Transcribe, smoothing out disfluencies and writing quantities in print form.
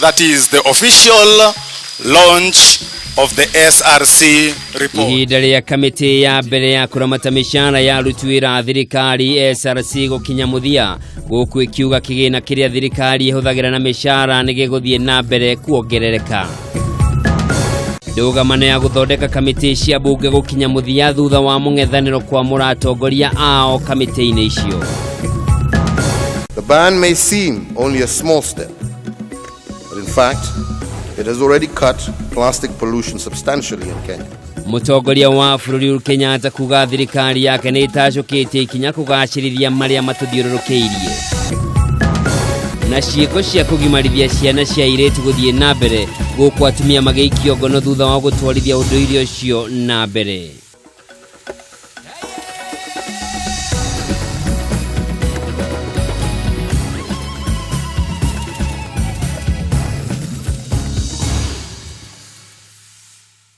That is the official launch of the SRC report. Ihinda rĩa kamĩtĩ ya mbere ya kũramata mĩcara ya aruti wĩra a thirikari SRC gũkinya mũthia, gũkũ ĩkiuga kĩgĩna kĩrĩa thirikari ĩhũthagĩra na mĩcara nĩ gĩgũthiĩ na mbere kuongerereka. Ndũgamano ya gũthondeka kamĩtĩ cia mbunge gũkinya mũthia thutha wa mũng'ethanĩro kwamũra atongoria ao kamĩtĩ-inĩ icio. The ban may seem only a small step, but in fact, it has already cut plastic pollution substantially in Kenya. Mũtongoria wa bũrũri Uhuru Kenyatta kuga thirikari yake nĩ ĩtacũkĩtie ikinya kũgacĩrithia marĩa matũthiũrũrũkĩirie. Na ciĩko cia kũgimarithia ciana cia airĩtu gũthiĩ na mbere gũkũ atumia magĩikio ngono thutha wa gũtwarithia ũndũire ũcio na mbere.